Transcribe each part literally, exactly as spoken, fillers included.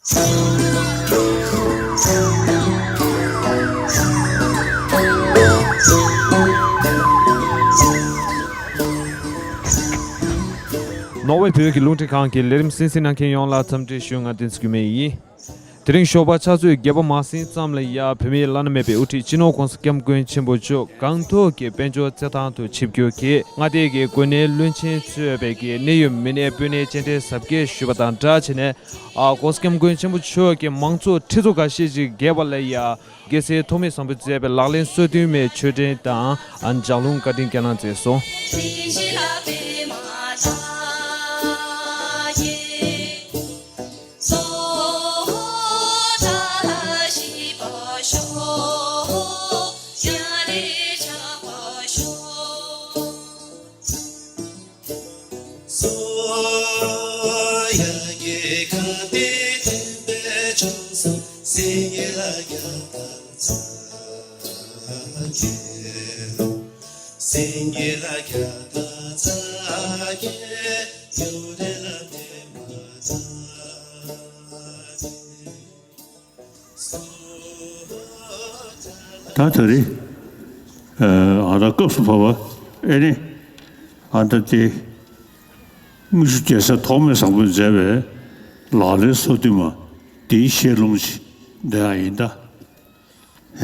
ནོར་ཝེ་བོད་ཀྱི་རླུང་འཕྲིན་ཁང་གི་ལས་རིམ་གསན་གཟིགས་གནང་མཁན་ཡོངས་ལ་འཚམས་འདྲི་ཞུ། ང་བསྟན་འཛིན་འགྱུར་མེད་ཡིན། དེ་རིང་ཞོགས་པ་ཆུ་ཚོད་བརྒྱད་པ་མ་ཟིན་ཙམ་ལ་ཡ། བོད་མིའི་བླ་ན་མེད་པའི་དབུ་ཁྲིད་སྤྱི་ནོར་༸གོང་ས་༸སྐྱབས་མགོན་ཆེན་པོ་མཆོག་སྒང་ཏོག་གི་དཔལ་འབྱོར་རྩེད་ཐང་དུ་ཆིབས་བསྒྱུར་གྱིས་མངའ་སྡེ་གི་དགོན་གནས་བློན་ཆེན་གཙོས་པའི་གི་གནད་ཡོད་མི་སྣས་སྤོས་སྣེ་སྤྱན་འདྲེན་གཟབ་རྒྱས་ཞུས་པ་དང་སྦྲགས་བྱས་ནས། ཨ། ༸གོང་ས་༸སྐྱབས་མགོན་ཆེན་པོ་མཆོག་གིས་མང་ཚོགས་ཁྲི་ཚོ་འགའ་ཤས་ཅིག་བརྒལ་བ་ལ་ཡ། རྒྱལ་སྲས་ཐོགས་མེད་བཟང་པོས་མཛད་པའི་ལག་ལེན་སོ་བདུན་མའི་མཆོད་སྤྲིན་དང་། ཨ། ལྗགས་ལུང་བཀའ་དྲིན་བསྐྱངས་གནང་མཛད་སོང་། ད་ད་རེས། ཨ། ད་སྐབས་སུ་བབས་པ་ཨེ་ནི། ཨ། ད་དེ་དངུལ་ཆུ་རྒྱལ་སྲས་ཐོགས་མེད་བཟང་པོས་མཛད་པའི་ལག་ལེན་སོ་བདུན་མ་དེའི་བཤད་ལུང་ཞིག་འདི་ཡང་ཡིན་ད།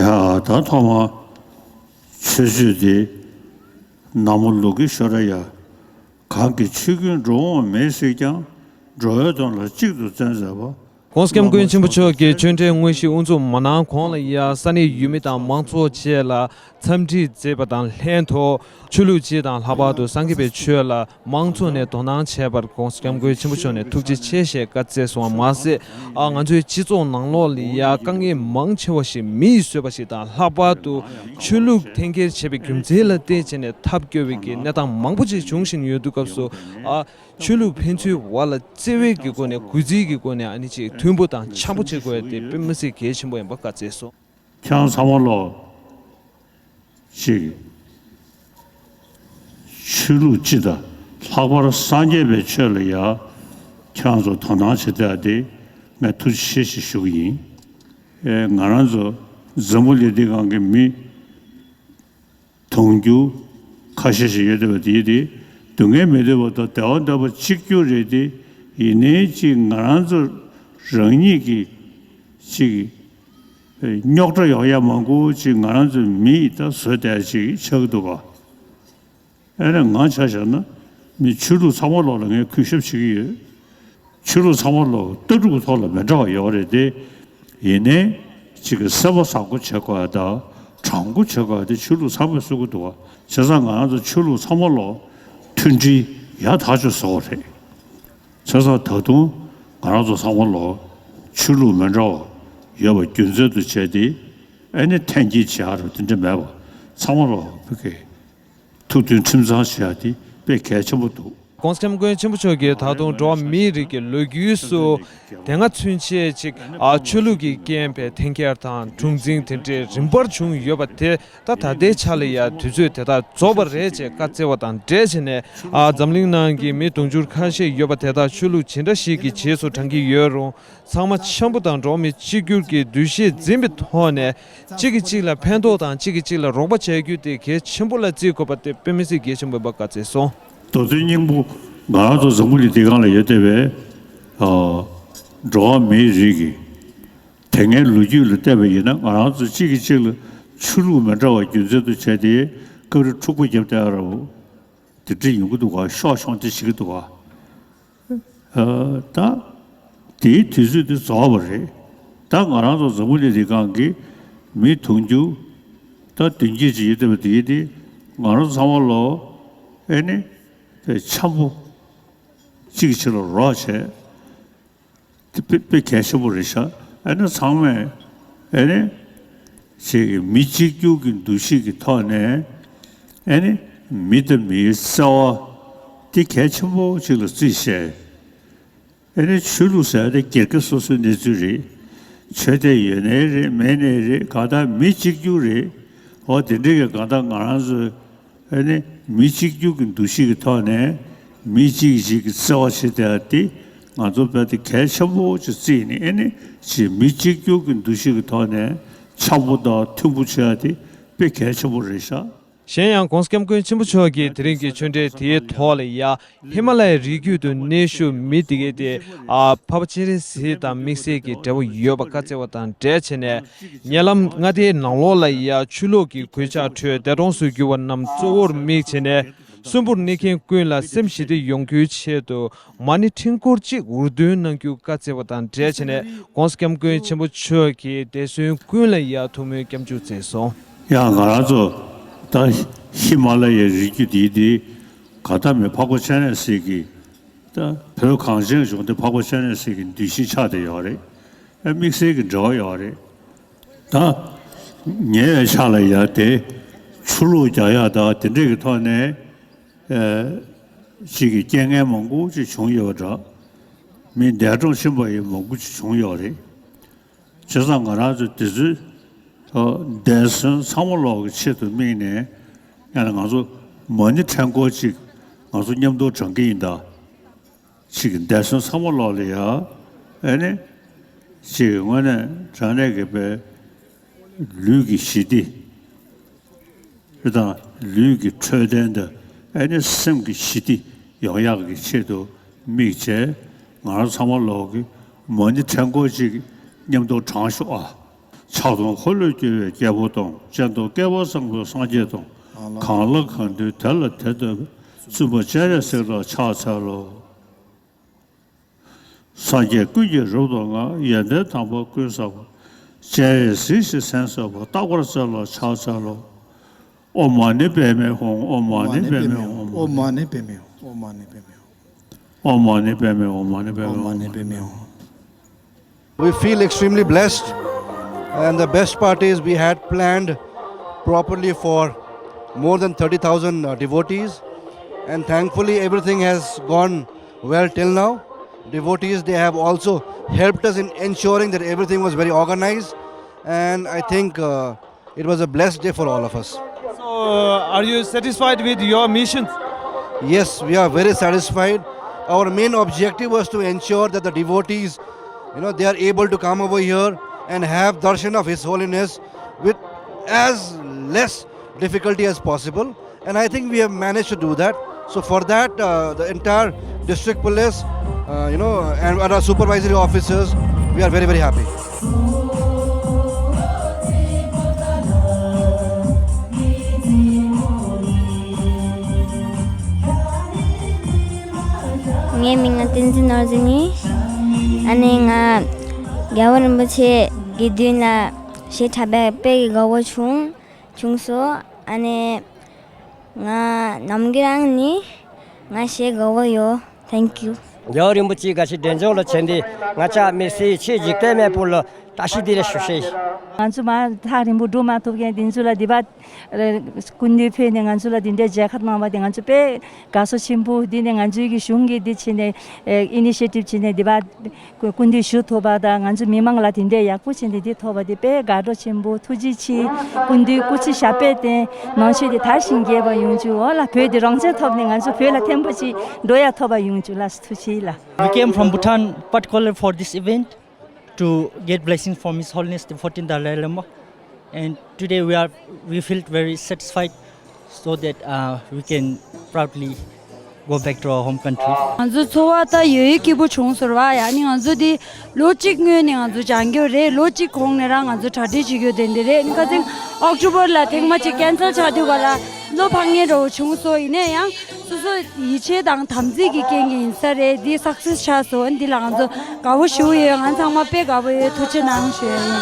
ཡ། ད་ཐོག་མར་ཆོས་སྤྱོད་དེ་ན་མོ་ལུག་གི་ཤོ་ར་ཡ། གང་གི་ཆོས་ཀུན་འགྲོ་འོང་མེད་སྲིད་ཀྱང་། འགྲོ་བའི་དོན་ལ་གཅིག་ཏུ་བརྩོན་མཛད་པ། ༸གོང་ས་༸སྐྱབས་མགོན་ཆེན་པོ་མཆོག་གིས་ཆོས་འབྲེལ་དངོས་གཞི་དབུ་འཛུགས་མ་གནང་གོང་ལ་ཡ། ས་གནས་ཡུལ་མི་དང་མང་ཚོགས་བཅས་ལ་འཚམས་འདྲི་མཛད་པ་དང་ལྷན་དུ། ཆོས་ལུགས་སྤྱི་དང་ལྷག་པར་དུ་སངས་རྒྱས་པའི་ཆོས་ལ་མང་ཚོགས་ནས་དོ་སྣང་བྱས་པར་༸གོང་ས་༸སྐྱབས་མགོན་ཆེན་པོ་མཆོག་ནས་ཐུགས་རྗེ་ཆེ་ཞེས་བཀའ་སྩལ་སོང་བ་མ་ཟད། ཨ། ང་ཚོའི་སྤྱི་ཚོགས་ནང་ལོགས་ལ་ཡ་དཀའ་ངལ་མང་ཆེ་བ་ཞིག་མི་ཡིས་བཟོས་པ་ཞིག་དང་། ལྷག་པར་དུ་ཆོས་ལུགས་འཐེན་འཁྱེར་བྱས་པའི་རྒྱུ་མཚན་ལ་བརྟེན་བྱས་ནས་ཐབས་སྐྱོ་བའི་གི་གནས་སྟངས་མང་པོ་ཅིག་འབྱུང་བཞིན་ཡོད་དུས་སྐབས་སུ། ཨ། ཆོས་ལུགས་ཕན་ཚུན་བར་ལ་བརྩེ་བའི་གི་སྒོ་ནས་གུས་བརྩིའི་གི་སྒོ་ནས་ཨ་ནི་ཅིག་མཐུན་པོ་དང་འཆམ་པོ་བྱེད་དགོས་ཡ་དེ་དཔེ་མི་སྲིད་གལ་ཆེན་པོ་ཡིན་པ་བཀའ་སྩལ་སོང་། ཁྱེད་རང་ཚང་མ་ལོ་ཅིག་ཆོས་ལུགས་སྤྱི་དང་ལྷག་པར་སངས་རྒྱས་པའི་ཆོས་ལ་ཡ་ཁྱེད་རང་ཚོ་དོ་སྣང་བྱེད་བསྡད་ཡ་དེ་ངས་ཐུགས་རྗེ་ཆེ་ཞེས་ཞུ་གི་ཡིན། ཨེ། ང་རང་ཚོ་འཛམ་བུ་གླིང་འདི་སྒང་གི་མི་དུང་ཕྱུར་ཁ་ཤས་ཤིག་ཡོད་བསྡད་པ་དེ་དེ་སྡུག་བསྔལ་མི་འདོད་པ་དང་བདེ་བ་འདོད་པ་གཅིག་གྱུར་རེད་དེ། ཡིན་ནའི་ཅིག་ང་རང་ཚོ་རང་ཉིད་ཀྱི་ཅིག་རྙོག་དྲ་ཡོང་ཡ་མང་པོ་ཅིག་ང་རང་ཚོའི་མི་ཡིས་ད་བཟོས་བསྡད་ཅིག་ཆགས་ཀྱི་འདུག་ག། ཨེ་ནས་ང་ཆ་བཞག་ན་མི་ཆོས་ལུགས་ཚང་མ་ལོག་ལ་ངས་གུས་ཞབས་བྱེད་ཀྱི་ཡོད། ཆོས་ལུགས་ཚང་མ་ལོག་ལྟ་གྲུབ་ཀྱི་ཐོག་ལ་མི་འདྲ་བ་ཡོད་རེད་དེ། ཡིན་ནའི་ཅིག་གི་སེམས་པ་བཟང་པོ་བྱེད་དགོས་ཡ་དང་དྲང་པོ་བྱེད་དགོས་ཡ་དེ་ཆོས་ལུགས་ཚང་མས་གསུང་གི་འདུག་བ། བྱས་ཙང་ང་རང་ཚོ་ཆོས་ལུགས་ཚང་མ་ལོག་མཐུན་སྒྲིལ་ཡག་ཐག་ཆོད་བཟོ་བ་རེད། བྱས་ཙང་ད་དུང་ང་རང་ཚོ་ཚང་མ་ལོག་ཆོས་ལུགས་མི་འདྲ་བ་ཡོད་པ་རྒྱུ་མཚན་དུ་བྱས་ཏེ། ཨེ་ནི་འཐེན་འཁྱེར་བྱེད་ཡ་རུ་དེ་འདྲ་མེད་པ། ཚང་མ་ལོག་བོད་སྐད་ཐུགས་མཐུན་ཁྲིམས་གཙང་བྱེད་ཡ་དེ་དཔེ་གལ་ཆེན་པོ་འདུག། ༸གོང་ས་༸སྐྱབས་མགོན་ཆེན་པོ་མཆོག་གིས་ད་དུང་འགྲོ་བ་མིའི་རིགས་ཀྱི་ལོ་རྒྱུས་སུ་དེ་སྔ་ཚུན་ཆད་ཅིག་ཨ་ཆོས་ལུགས་ཀྱི་རྐྱེན་པས་འཐེན་འཁྱེར་དང་གྲུ་འཛིང་དེ་འདྲའི་རིམ་པར་བྱུང་ཡོད་པ་དེ། ད་ད་ལྟའི་ཆ་ལ་ཡ་དུས་ཚོད་དེ་དག་རྫོགས་པ་རེད་ཅེས་བཀའ་སྩལ་བ་དང་འབྲེལ་བྱས་ནས། ཨ་འཛམ་གླིང་ནང་གི་མི་དུང་ཕྱུར་ཁ་ཤས་ཡོད་པ་དེ་དག་ཆོས་ལུགས་ཇི་འདྲ་ཞིག་གི་རྗེས་སུ་འབྲང་གི་ཡོད་རུང་། ཚང་མ་འཆམ་པོ་དང་འགྲོ་བ་མི་གཅིག་གྱུར་གྱི་འདུ་ཤེས་འཛིན་པའི་ཐོག་ནས། གཅིག་གིས་གཅིག་ལ་ཕན་ཐོགས་དང་གཅིག་གིས་གཅིག་ལ་རོགས་པ་བྱ་རྒྱུ་དེ་གལ་ཆེན་པོ་ལ་བརྩི་དགོས་པ་དེ་དཔེ་མི་སྲིད་གལ་ཆེན་པོ་ཡིན་པ་བཀའ་སྩལ་སོང་། མདོ་དོན་སྙིང་པོ་ང་རང་ཚོ་འཛམ་བུ་གླིང་འདི་སྒང་ལ་ཡོད་བསྡད་པའི་ཨ་འགྲོ་བ་མིའི་རིགས་ཀྱི་དེ་སྔའི་ལོ་རྒྱུས་ལ་བལྟས་པ་ཡིན་ན། ང་རང་ཚོ་གཅིག་གིས་གཅིག་ལ་ཆོས་ལུགས་མི་འདྲ་བ་རྒྱུ་མཚན་དུ་བྱས་ཏེ་སྐབས་རེ་འཁྲུག་པ་བརྒྱབ་བསྡད་ཡ་འདྲ་བོ་དེ་འདྲ་ཡོང་གི་འདུག་ག། ཤོག་ཤོག་འདི་བྱེད་ཀྱི་འདུག་ག། ཨ་ད་དེའི་དུས་ཚོད་དེ་རྫོགས་པ་རེད། ད་ང་རང་ཚོ་འཛམ་བུ་གླིང་འདི་སྒང་གི་མི་དུང་ཕྱུར་ད་བདུན་བརྒྱད་ཅིག་ཡོད་བསྡད་པ་དེ་དེ་ང་རང་ཚང་མ་ལོ་ཨེ་ནི་དེ་འཆམ་པོ་གཅིག་གིས་གཅིག་ལ་རོགས་བྱས། དེ་དཔེ་དཔེ་གལ་ཆེན་པོ་རེད་ཤག། ཨ་ནི་ཚང་མས་ཨ་ནི་ཅིག་མི་གཅིག་གྱུར་གྱི་འདུ་ཤེས་ཀྱི་ཐོག་ནས་ཨ་ནི་མི་དང་མིའི་བརྩེ་བ་དེ་གལ་ཆེན་པོ་ཅིག་ལ་བརྩིས་བྱས། ཨ་ནི་ཆོས་ལུགས་ཟེར་ཡ་དེ་སྒེར་གྱི་སོ་སོའི་གནས་ཚུལ་རེད། ཆོས་དད་ཡོད་ནའི་རེད་མེད་ནའི་རེད། གང་ལྟར་མི་གཅིག་གྱུར་རེད། འོ་དེ་འདྲའི་གི་གང་ལྟར་ང་རང་ཚོའི་ཨ་ནི་མི་གཅིག་གྱུར་གྱི་འདུ་ཤེས་ཀྱི་ཐོག་ནས་མི་གཅིག་གིས་གཅིག་གི་བརྩེ་བ་བྱེད་བསྡད་ཡ་དེ་ ང་ཚོ་དཔེ་དེ་གལ་ཆེན་པོ་ཅིག་བརྩིས་ནས། ཨེ་ནི་ཅིག་མི་གཅིག་གྱུར་གྱི་འདུ་ཤེས་ཀྱི་ཐོག་ནས་འཆམ་པོ་དང་མཐུན་པོ་བྱེད་ཡ་དེ་དཔེ་གལ་ཆེན་པོ་རེད་ཤག། གཞན་ཡང་༸གོང་ས་༸སྐྱབས་མགོན་ཆེན་པོ་མཆོག་གིས་དེ་རིང་གི་ཆོས་འབྲེལ་དེའི་ཐོག་ལ་ཡ། ཧི་མ་ལ་ཡའི་རི་རྒྱུད་དུ་གནས་བཞུགས་མི་དེ་གས་དེ། ཨ། འཕགས་པ་སྤྱན་རས་གཟིགས་དང་དམིགས་བསལ་གྱི་འབྲེལ་བ་ཡོད་པ་བཀའ་སྩལ་བ་དང་འབྲེལ་བྱས་ནས། ཉེ་ལམ་མངའ་སྡེའི་ནང་ལོགས་ལ་ཡ་ཆོས་ལུགས་ཀྱི་གོད་ཆག་ཁྲོད་འདས་གྲོངས་སུ་གྱུར་བ་རྣམས་གཙོ་བོར་དམིགས་བྱས་ནས། གསོན་པོར་གནས་མཁན་ཀུན་ལ་སེམས་ཞི་བདེ་ཡོང་རྒྱུའི་ཆེད་དུ། མ་ཎི་ཕྲེང་སྐོར་གཅིག་འུར་འདོན་གནང་རྒྱུ་བཀའ་སྩལ་བ་དང་འབྲེལ་བྱས་ནས། ༸གོང་ས་༸སྐྱབས་མགོན་ཆེན་པོ་མཆོག་གིས་འདས་གསོན་ཀུན་ལ་ཡ་ཐུགས་སྨོན་སྐྱབས་འཇུག་མཛད་སོང་། ཡང་ང་རང་ཚོ་ད་ཧི་མ་ལ་ཡའི་རི་རྒྱུད་འདི་དེ་ག་ད་མི་འཕགས་པ་སྤྱན་རས་གཟིགས་ཀྱི། ད་བོད་གངས་ཅན་ལྗོངས་འདི་འཕགས་པ་སྤྱན་རས་གཟིགས་ཀྱི་གདུལ་ཞིང་ཆགས་བསྡད་ཡོད་རེད། ཨ། དམིགས་བསལ་གྱི་འབྲེལ་བ་ཡོད་རེད། ད་ཉེ་བའི་ཆར་ལ་ཡ་དེ་ཆུ་ལོག་རྒྱག་ཡ་ད་དེ་འདྲས་ཀྱི་ཐོག་ནས། ཨ། ཅིག་གི་རྐྱེན་ངན་མང་པོ་ཅིག་བྱུང་ཡོད་པ་འདྲ། མི་འདས་གྲོངས་ཕྱིན་པ་ཡང་མང་པོ་ཅིག་བྱུང་ཡོད་རེད། བྱས་ཙང་ང་རང་ཚོ་དེ་ཚོའི་ཐོག་འདས་གསོན་ཚང་མ་ལོག་གི་ཆེད་དུ་དམིགས་ནས། ཡང་ན་ང་ཚོ་མ་ཎི་ཕྲེང་སྐོར་ཅིག་ང་ཚོ་མཉམ་དུ་བགྲང་གི་ཡིན་ད། ཅིག་གི་འདས་གསོན་ཚང་མ་ལོག་ལ་ཡ། ཨེ་ནི། ཅིག་གི་དངོས་གནས་དྲང་གནས་ཀྱི་དཔེ་ལུས་ཀྱི་ཞི་བདེ་དང་ལུས་ཀྱི་འཕྲོད་བསྟེན་དང་། ཨེ་ནི་སེམས་ཀྱི་ཞི་བདེ་ཡོང་ཡག་གི་ཆེད་དུ་དམིགས་བྱས། ང་རང་ཚང་མ་ལོག་གི་མ་ཎི་ཕྲེང་སྐོར་ཅིག་མཉམ་དུ་བགྲང་ཤོག་ཨ། ཕྱག་སྟོང་འཁོར་ལོས་སྒྱུར་བའི་རྒྱལ་པོ་དང་། སྤྱན་སྟོང་བསྐལ་པ་བཟང་པོའི་སངས་རྒྱས་དང་། གང་ལ་གང་འདུལ་དེ་ལ་དེ་འདོད་པའི། བཙུན་པ་སྤྱན་རས་གཟིགས་ལ་ཕྱག་འཚལ་ལོ། སངས་རྒྱས་ཀུན་གྱི་རབ་ཏུ་བསྔགས། ཡོན་ཏན་དམ་པ་ཀུན་བསགས་པ། སྤྱན་རས་གཟིགས་ཞེས་མཚན་གསོལ་བ། རྟག་པར་བརྩེ་ལ་ཕྱག་འཚལ་ལོ། ཨོཾ་མ་ཎི་པདྨེ་ཧཱུྃ། ཨོཾ་མ་ཎི་པདྨེ་ཧཱུྃ། ཨོཾ་མ་ཎི་པདྨེ་ཧཱུྃ། ཨོཾ་མ་ཎི་པདྨེ་ཧཱུྃ། ཨོཾ་མ་ཎི་པདྨེ་ཧཱུྃ། We feel extremely blessed, and the best part is we had planned properly for more than thirty thousand, uh, devotees, and thankfully everything has gone well till now. Devotees, they have also helped us in ensuring that everything was very organized, and I think, uh, it was a blessed day for all of us. So, uh, are you satisfied with your mission? Yes, we are very satisfied. Our main objective was to ensure that the devotees, you know, they are able to come over here and have darshan of His Holiness with as less difficulty as possible. And I think we have managed to do that. So for that, uh, the entire district police, uh, you know, and, and our supervisory officers, we are very, very happy. ངའི་མིང་ལ་བསྟན་འཛིན་ནོར་འཛིན་ཡིན། ཨ་ནི་ང་རྒྱལ་བ་རིན་པོ་ཆེ་གི་མདུན་ལ་གཞས་འཁྲབ་པའི་དཔེ་གི་དགའ་བོ་བྱུང་བྱུང་སོང་། ཨ་ནི་ང་ནམ་གི་རང་ནི་ང་གཞས་དགའ་བོ་ཡོད། Thank you. རྒྱལ་བ་རིན་པོ་ཆེ་ག་ཤེད་འབྲས་ལྗོངས་ལ་བྱོན་ཏེ། ང་ཅག་དམིགས་བསལ་ཆོས་འཇིག་རྟེན་མེད་པོ་ལ་བཀྲ་ཤིས་བདེ་ལེགས་ཞུ་ཤེས། ང་ཚོ་མར་ཐག་རིང་པོ་འགྲོ་མ་ཐུབ་མཁན་དེ་ཚོ་ལ་འདི་པར་སྐུ་མདུན་ཕེབས་ནས་ང་ཚོ་ལ་འདི་འདྲའི་མཇལ་ཁ་གནང་བ་དེ་ང་ཚོ་དཔེ་དགའ་ཚོར་ཆེན་པོ། འདི་ནས་ང་ཚོའི་གི་གཞུང་གིས་འདི་བྱས་ནས་ཨ་ཨི་ནི་ཤི་ཊིབ་བྱས་ནས་འདི་པར་སྐུ་མདུན་ཞུ་ཐུབ་པ་དང་། ང་ཚོ་མི་མང་ལ་དེ་འདྲའི་ཡག་པོ་བྱས་ནས་འདི་ཐོབ་པ་དེ་དཔེ་དགའ་སྤྲོ་ཆེན་པོ། ཐུགས་རྗེ་ཆེ། སྐུ་མདུན་སྐུ་ཚེ་ཞབས་པད་བརྟན། ནང་ཆོས་དེ་དར་ཞིང་རྒྱས་པ་ཡོང་བཅུག་ཨོ་ལ། བོད་དེ་རང་བཙན་ཐོབ་ནས་ང་ཚོ་བོད་ལ་ཐེངས་པོ་ཅིག་འགྲོ་ཡ་ཐོབ་པ་ཡོང་བཅུག་ལགས། ཐུགས་རྗེ་ཆེ་ལགས། We came from Bhutan particularly for this event to get blessings from His Holiness the fourteenth Dalai Lama. And today we are, we felt very satisfied so that, uh, we can proudly go back to our home country. ང་ཚོ་ཚོར་བ་ད་ཡོད་ཡོད་སྐྱིད་པོ་བྱུང་ཟེར་བ་ཡ། ནི་ང་ཚོ་འདི་ལོ་གཅིག་སྔོན་ནས་ང་ཚོ་སྦྱང་རྒྱུ་རེད། ལོ་གཅིག་གོང་ནས་རང་ང་ཚོ་གྲ་སྒྲིག་བྱེད་རྒྱུ་དེ་འདི་རེད། ནི་ཁ་སང་ཨོག་ཊོ་བར་ལ་ཐེངས་མ་གཅིག་ཀེན་སལ་ཆགས་དུས་ག་ལ་བློ་ཕམ་མཁན་འདྲ་བོ་བྱུང་སོང་། ཡིན་ན་ཡང་སོ་སོ་ཡིད་ཆེས་དང་དམ་ཚིག་གི་རྐྱེན་གྱིས་ཡིན་ས་རེད། འདི་སག་སེ་སི་ཆགས་སོང་། འདི་ལ་ང་ཚོ་དགའ་བོ་ཞེ་པོ་ཡོད། ང་ཚང་མ་དཔེ་དགའ་བོ་ཡོད། ཐུགས་རྗེ་གནང་ཞུ་ཡ་ཡིན།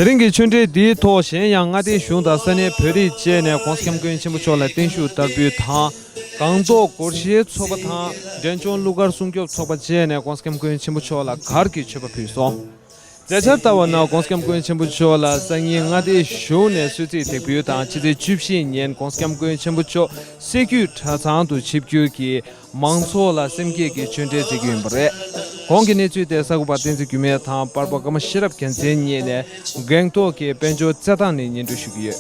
དེ་རིང་གི་ཆོས་འབྲེལ་འདིའི་ཐོག་གཞན་ཡང་མངའ་སྡེའི་གཞུང་དང་ས་གནས་བོད་རིགས་བཅས་ནས་༸གོང་ས་༸སྐྱབས་མགོན་ཆེན་པོ་མཆོག་ལ་བརྟན་བཞུགས་བསྟར་འབུལ་དང་། སྒང་ཏོག་སྒོར་གཞས་ཚོགས་པ་དང་འབྲས་ལྗོངས་གླུ་གར་སྲུང་སྐྱོབ་ཚོགས་པ་བཅས་ནས་༸གོང་ས་༸སྐྱབས་མགོན་ཆེན་པོ་མཆོག་ལ་གར་གྱི་མཆོད་པ་ཕུལ་སོང་། མཛད་འཆར་ལྟ་བ་ནང་༸གོང་ས་༸སྐྱབས་མགོན་ཆེན་པོ་མཆོག་ལ་སང་ཉིན་མངའ་སྡེའི་གཞུང་ནས་གསོལ་ཚིགས་དེབ་ཕུལ་དང་ཕྱི་ཚེས་བཅུ་བཞི་ཉིན་༸གོང་ས་༸སྐྱབས་མགོན་ཆེན་པོ་མཆོག་སྲིད་བརྒྱུད་གྲྭ་ཚང་དུ་ཆིབས་བསྒྱུར་གྱིས་མང་ཚོགས་ལ་སེམས་བསྐྱེད་ཀྱི་ཆོས་འབྲེལ་མཛད་རྒྱུ་ཡིན་པ་རེད། གོང་གི་གནས་ཚུལ་དེ་གསར་འགོད་པ་བསྟན་འཛིན་རྒྱུད་སྨད་དང་པར་པ་ཀརྨ་ཤེས་རབ་རྒྱལ་མཚན་གཉིས་ནས་སྒང་ཏོག་གི་དཔལ་འབྱོར་རྩེད་ཐང་ནས་སྙན་སྒྲོན་ཞུ་གི་ཡོད།